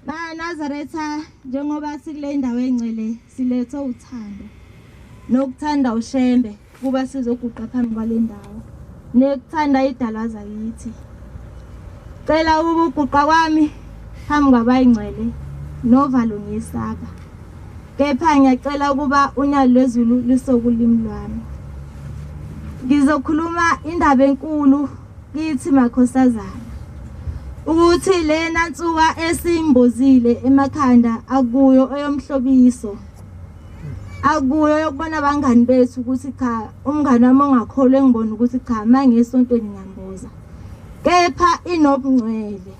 BaNazaretha njengoba sikule ndawo engcwele silethe uthando nokuthanda uShembe kuba sizoguqa phambi kwale ndawo nekuthanda idalwa zakithi. Cela ukuguqa kwami phambi kwabayingcwele novalo ngiyesaba. Kepha ngiyacela ukuba unyawo lwezulu lusokulimi lwami. Ngizokhuluma indaba enkulu kithi makhosazana ukuthi lena nsuka esimbozile emakhanda akuyo eyomhlobiso akuyo yokubona abangani bethu ukuthi cha umngani wami ongakholwa engibona ukuthi cha mangiyesontweni ngiyambuza kepha inobungcwele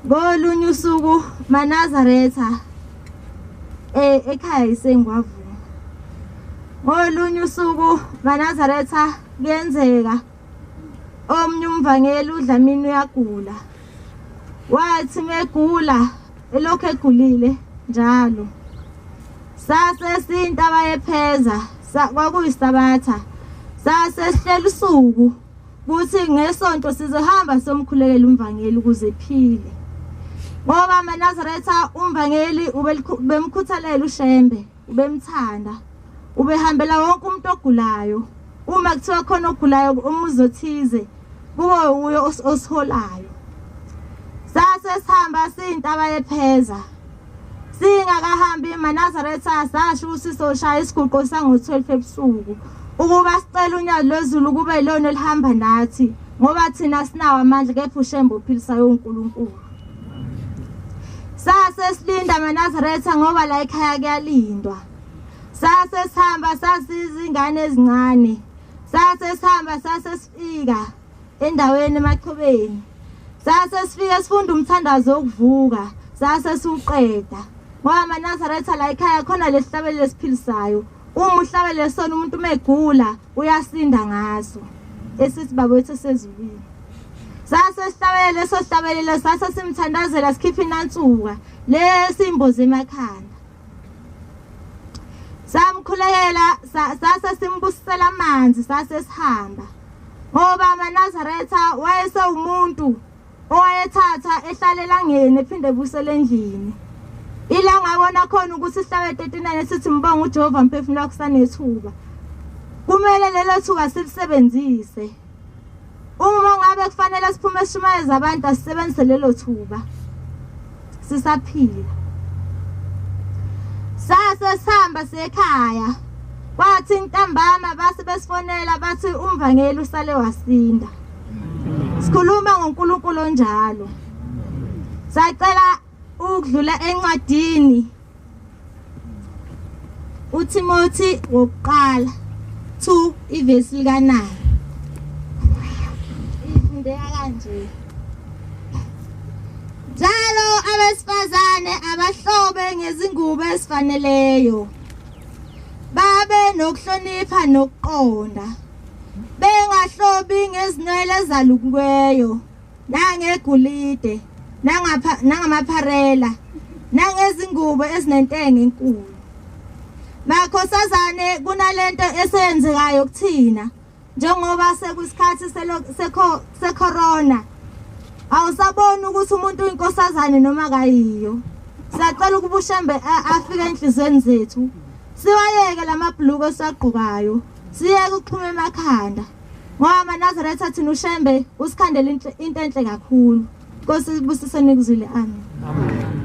ngolunye usuku manazaretha eh ekhaya isengwavuma ngolunye usuku manazaretha kuyenzeka omnye umvangeli uDlamini uyagula wathi megula elokhu egulile njalo sase sintaba yepheza kwakuyisabatha sase sihlela usuku kuthi ngesonto sizohamba somkhulekela umvangeli ukuze ephile ngoba amaNazaretha umvangeli ubemkhuthalela uShembe ubemthanda ubehambela wonke umuntu ogulayo uma kuthiwa khona ogulayo umuzi othize kube uyo osiholayo sase sihamba siyintaba yepheza Singakahambi maNazaretha sasho ukuthi soshaya isiguqo sango-12 ebusuku ukuba sicela unyazi lwezulu kube yilona elihamba nathi ngoba thina sinawo amandla kepha uShembe ophilisayo uNkulunkulu. Sase silinda maNazaretha ngoba la ekhaya kuyalindwa. Sase sihamba sasizingane ezincane. Sase sihamba sase sifika endaweni emachobeni sase sifike sifunda umthandazo wokuvuka sase siwuqeda ngoba amaNazaretha la ekhaya khona lesihlabelelo esiphilisayo uma uhlabelele sona umuntu uma egula uyasinda ngaso esithi baba wethu osezulwini sase sihlabelele leso sihlabelelo sase simthandazela sikhipha inansuka lesimboze emakhanda samkhulekela sase simbusisela amanzi sase sihamba ngoba amaNazaretha wayesewumuntu owayethatha ehlala elangeni ephinde ebusele endlini ila ngabona khona ukuthi sihlabe 39 esithi mbonga uJehova mphefumulo wakho sanethuba kumele lelo thuba silisebenzise Uma ngabe kufanele siphume sishumayeze abantu asisebenzise lelo thuba sisaphila. Sase sihamba sekhaya kwathi ntambama base besifonela bathi umvangeli usale wasinda. Sikhuluma ngoNkulunkulu onjalo. Sacela ukudlula encwadini uThimothi wokuqala 2 ivesi lika-9 ifundeka kanje njalo abesifazane abahlobe ngezingubo ezifaneleyo babe nokuhlonipha nokuqonda bengahlobi ngezinwele ezalukiweyo nangegolide nangamapharela nangezingubo ezinentengo enkulu makhosazane kunalento eseyenzekayo kuthina njengoba sekuyisikhathi secorona awusaboni ukuthi umuntu uyinkosazane noma kayiyo siyacela ukuba ushembe afike enhlizweni zethu siwayeke lamabhuluko esiwagqokayo siyeke ukuxhuma emakhanda Ngoba amaNazaretha thina uShembe usikhandela into enhle kakhulu. Nkosi ibusise nikuzwile amen. Amen.